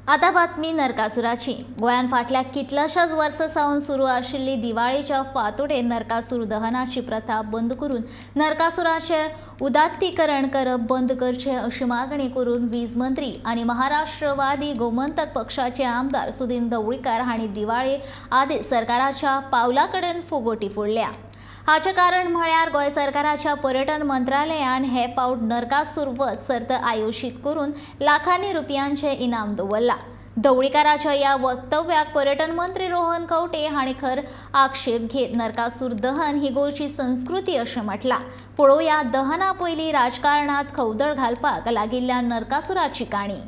आता बातमी नरकासुराची. गोंयांत फाटल्या कितल्याशाच वर्सां सावन सुरू आशिल्ली दिवाळेच्या फांतोडेर नरकासूर दहनाची प्रथा बंद करून नरकासुराचें उदात्तीकरण करप बंद करचें अशी मागणी करून वीज मंत्री आनी महाराष्ट्रवादी गोमंतक पक्षाचे आमदार सुदिन ढवळीकार हांणी दिवाळे आदी सरकाराच्या पावला कडेन फुगोटी फोडल्या. हाचें कारण म्हळ्यार गोंय सरकाराच्या पर्यटन मंत्रालयान हे फावट नरकासूर वध सर्त आयोजीत करून लाखांनी रुपयांचें इनाम दवरलां. ढवळीकाराच्या ह्या वक्तव्याक पर्यटन मंत्री रोहन खंवटे हांणी खर आक्षेप घेत नरकासूर दहन ही गोंयची संस्कृती अशें म्हटलां. पळोवया दहना पयलीं राजकारणांत खवदळ घालपाक लागिल्ल्या नरकासुराची काणी.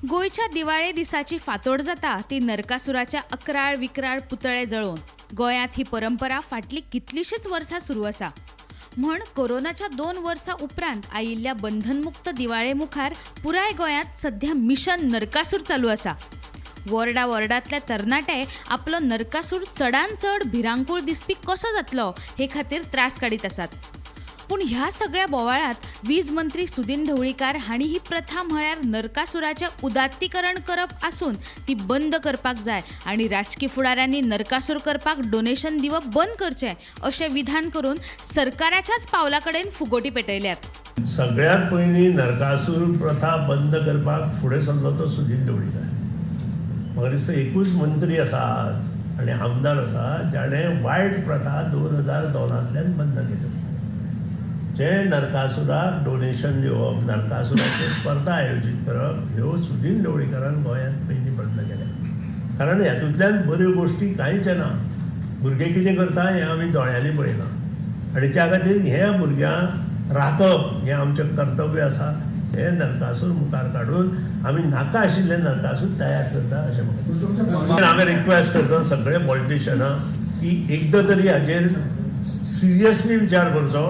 गोंयच्या दिवाळे दिसाची फांतोड जाता ती नरकासुराच्या अकराळ विक्राळ पुतळे जळोवन. गोंयांत ही परंपरा फाटलीं कितलींशींच वर्सां सुरू आसा. म्हण कोरोनाच्या 2 वर्सां उपरांत आयिल्ल्या बंधनमुक्त दिवाळे मुखार पुराय गोंयांत सध्या मिशन नरकासूर चालू आसा. वॉर्डा वॉर्डांतले तरणाटे आपलो नरकासूर चडान चड भिरांकूळ दिसपी कसो जातलो हे खातीर त्रास काडीत आसात. पूण ह्या सगळ्या बोवाळांत वीज मंत्री सुदिन ढवळीकार हांणी ही प्रथा म्हळ्यार नरकासुराचें उदात्तीकरण करप आसून ती बंद करपाक जाय आनी राजकी फुडाऱ्यांनी नरकासूर करपाक डोनेशन दिवप बंद करचें अशें विधान करून सरकाराच्याच पावला कडेन फुगोटी पेटयल्यात. सगळ्यात पयलीं नरकासूर प्रथा बंद करपाक फुडें सरलो तो सुदिन ढवळीकार. म्हाका दिसता एकूच मंत्री आसा आज आनी आमदार आसा जाणें वायट प्रथा 2002 बंद केल्यो. जे नरकासुराक डोनेशन दिवप, नरकासुराच्यो स्पर्धा आयोजीत करप ह्यो सुदिन ढवळीकारान गोंयांत पयलीं बंद केल्या. कारण हातूंतल्यान बऱ्यो गोश्टी कांयच येना. भुरगे कितें करता हें आमी दोळ्यांनी पळयलां आनी त्या खातीर हे भुरग्यांक राखप हें आमचें कर्तव्य आसा. हे नरकासूर मुखार काडून आमी नाका आशिल्ले नरकासूर तयार करता अशें म्हाका. आमी रिक्वेस्ट करता सगळे पॉलिटिशनां की एकदां तरी हाजेर सिरियसली विचार करचो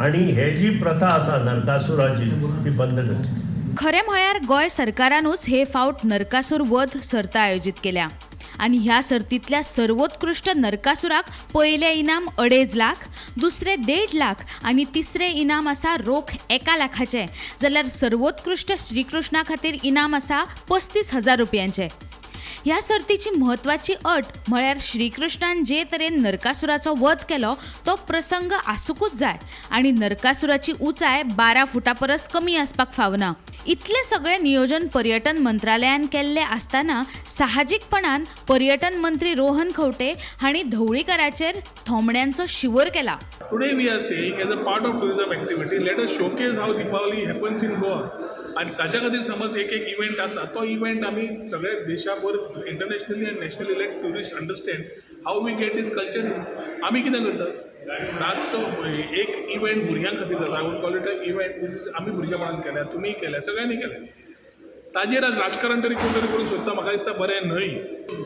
आनी हे जी प्रथा आसा नरकासुराची ती बंद करची. खरें म्हळ्यार गोंय सरकारानूच हे फावट नरकासूर वध सर्त आयोजीत केल्या आनी ह्या सर्तींतल्या सर्वोत्कृश्ट नरकासुराक पयलें इनाम 2.5 लाख, दुसरें 1.5 लाख आनी तिसरें इनाम आसा रोख 1 लाखाचें, जाल्यार सर्वोत्कृश्ट श्रीकृष्णा खातीर इनाम आसा 35,000 रुपयांचें. ह्या सर्तीची म्हत्वाची अट म्हळ्यार श्रीकृष्णान जे तरेन नरकासुराचो वध केलो तो प्रसंग आसुंकूच जाय आनी नरकासुराची उंचाय 12 फुटां परस कमी आसपाक फावना. इतलें सगळें नियोजन पर्यटन मंत्रालयान केल्लें आसतना साहजीकपणान पर्यटन मंत्री रोहन खंवटे हांणी ढवळीकाराचेर थोमण्यांचो शिंवर केला. Today we are saying as a part of tourism activity, let us showcase how Deepavali happens in Goa. आनी ताच्या खातीर समज एक एक इव्हेंट आसा, तो इव्हेंट आमी सगळे देशाभर इंटरनॅशनली आनी nationally let tourist understand how we get this culture. आमी कितें करतात, रातचो एक इव्हेंट भुरग्यां खातीर जाता. I would call it a event. आमी भुरगेपणान केल्या, तुमीय केल्या, सगळ्यांनी केल्या. ताजेर आज राजकारण तरी कोण तरी करूंक सोदता, म्हाका दिसता बरें न्हय.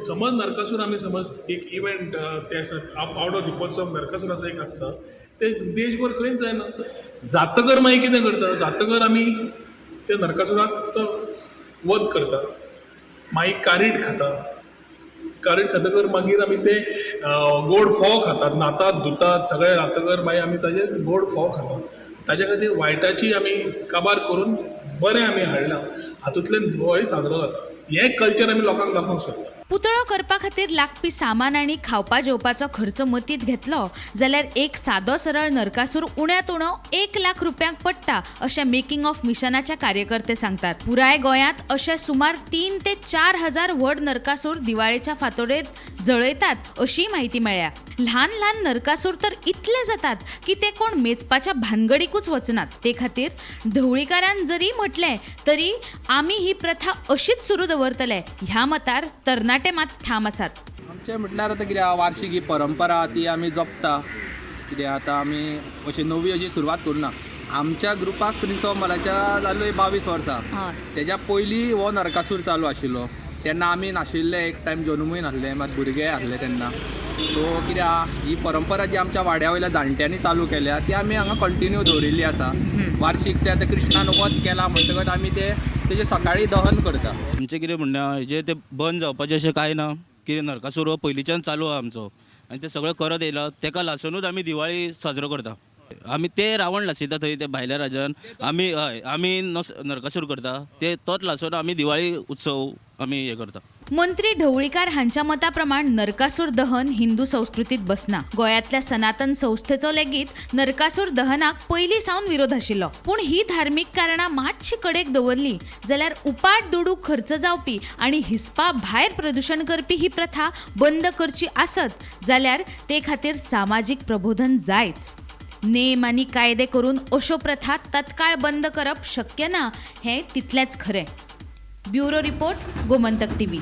समज नरकासूर आमी समज एक इव्हेंट ते आवट ऑफ दिपोत्सव नरकासुराचो एक आसता, ते देशभर खंयच जायना. जातकर मागीर कितें करता, जातकर आमी ते नरकासुराक वध करता, मागीर कारीट खाता. कारीट खातकर मागीर आमी ते गोड फोव खातात, न्हातात धुतात सगळें जातकर मागीर आमी ताजेर गोड फोव खातात. ताच्या खातीर वायटाची आमी काबार करून बरें आमी हाडलां, हातूंतल्यान दिवाळी साजरो जाता. हें कल्चर आमी लोकांक दाखोवंक सोदता. पुतळो करपा खातीर लागपी सामान आनी खावपा जेवपाचो खर्च मतींत घेतलो जाल्यार एक सादो सरळ नरकासूर उण्यांत उणो 1 लाख रुपयांक पडटा अशें मेकिंग ऑफ मिशनाचे कार्यकर्ते सांगतात. पुराय गोंयांत अशे सुमार 3 ते 4 हजार व्हड नरकासूर दिवाळेच्या फांतोडेर जळयतात अशी म्हायती मेळ्ळ्या. ल्हान ल्हान नरकासूर तर इतले जातात की ते कोण मेजपाच्या भानगडीकूच वचनात. ते खातीर ढवळीकारान जरी म्हटलें तरी आमी ही प्रथा अशीच सुरू दवरतले ह्या मतार तरणाटे मात ठाम आसात. आमचें म्हटल्यार आतां कितें वार्षिक ही परंपरा ती आमी जपता. कितें आतां आमी अशी नवी अशी सुरवात करुना. आमच्या ग्रुपाक प्रिन्स ऑफ मलाच्या जाल्यो 22 वर्सां. तेज्या पयलीं हो नरकासूर चालू आशिल्लो, तेन्ना आमी नाशिल्ले, एक टायम जल्मूय नासले, मात भुरगे आसले तेन्ना. सो कितें आहा, ही परंपरा जी आमच्या वाड्या वयल्या जाणट्यांनी चालू केल्या ती आमी हांगा कंटिन्यू दवरिल्ली आसा. वार्षिक ते आतां कृष्णान वध केला म्हणटकच आमी ते तेजें सकाळीं दहन करता. आमचें कितें म्हणणें आहा, हेजें तें बंद जावपाचें अशें कांय ना. कितें नरकासूर हो पयलींच्यान चालू आहा आमचो आनी ते सगळें करत येयला तेका लासुनूच आमी दिवाळी साजरो करता. आमी ते रावण लासयता थंय ते भायल्या राज्यान आमी हय आमी नरकासूर करता ते तोच लासून आमी दिवाळी उत्सव आमी हे करता. मंत्री ढवळीकार हांच्या मता प्रमाण नरकासूर दहन हिंदू संस्कृतीत बसना. गोंयांतल्या सनातन संस्थेचो लेगीत नरकासूर दहनाक पयलीं सावन विरोध आशिल्लो. पूण ही धार्मीक कारणां मातशी कडेक दवरली जाल्यार उपाट दुडू खर्च जावपी आनी हिसपा भायर प्रदुशण करपी ही प्रथा बंद करची आसत जाल्यार ते खातीर सामाजीक प्रबोधन जायच. नेम आनी कायदे करून अश्यो प्रथा तत्काळ बंद करप शक्य ना हें तितलेंच खरें. Bureau report, Gomantak TV.